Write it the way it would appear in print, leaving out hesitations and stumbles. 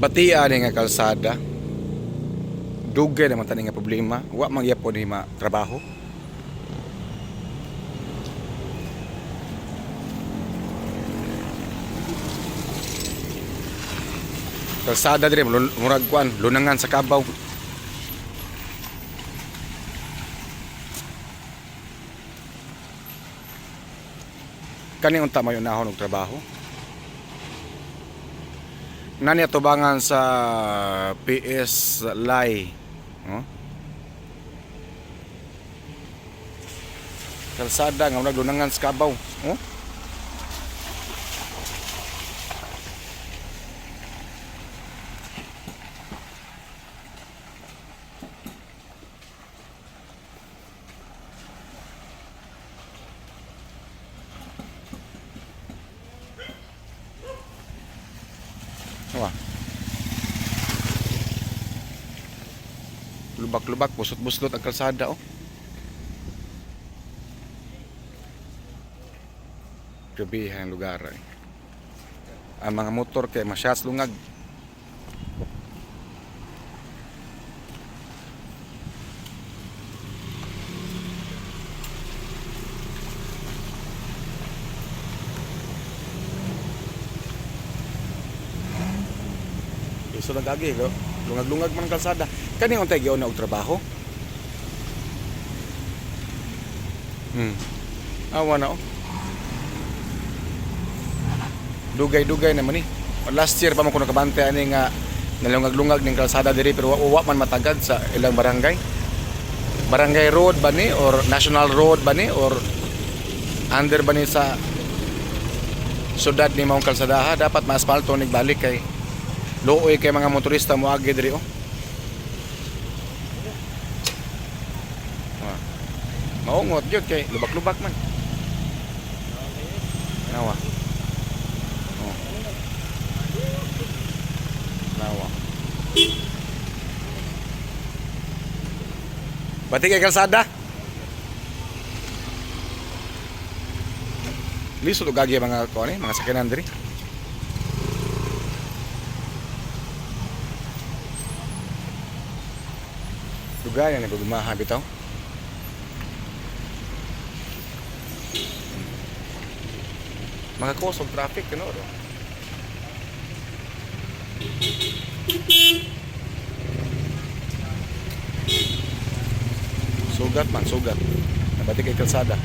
Batia ni nga kalsada. Dugay naman tani nga problema. Wa man gyapon ni ma trabaho. Kalsada dire murag kuan, lunangan sa kabaw. Kani unta may unahon og trabaho. Nani atubangan sa PS Lai. No? Kalsada nga murag lunangan sa kabaw. Oh? Wah. Lubak-lubak, busot-buslot ang kalsada oh. Grabe ang lugar eh. Ang mga motor kay masyas lungag. Iso lang gagi, lo. Lungag-lungag man ang kalsada. Kani untay giuna og trabaho? Awa na oh. Dugay-dugay naman ni. Last year pa man ko nakabante ani nga nalungag-lungag ning kalsada diri pero wa man matagad sa ilang barangay. Barangay road ba ni or national road ba ni or under ba ni sa syudad ni maong kalsadaha, dapat maasfalto nig balik kay luoy kay mga motorista moagi diri oh. Ah. Maungot gyud kay lubak-lubak man. Nawa. Oh. Nawa. Bati kay kalsada. Lisod og agi mga kuan eh, mga sakyanan diri. Dugay na nagugmaha bitaw. Mga cause of traffic ano ro. Sugat man, sugat. Nabati kay kalsada.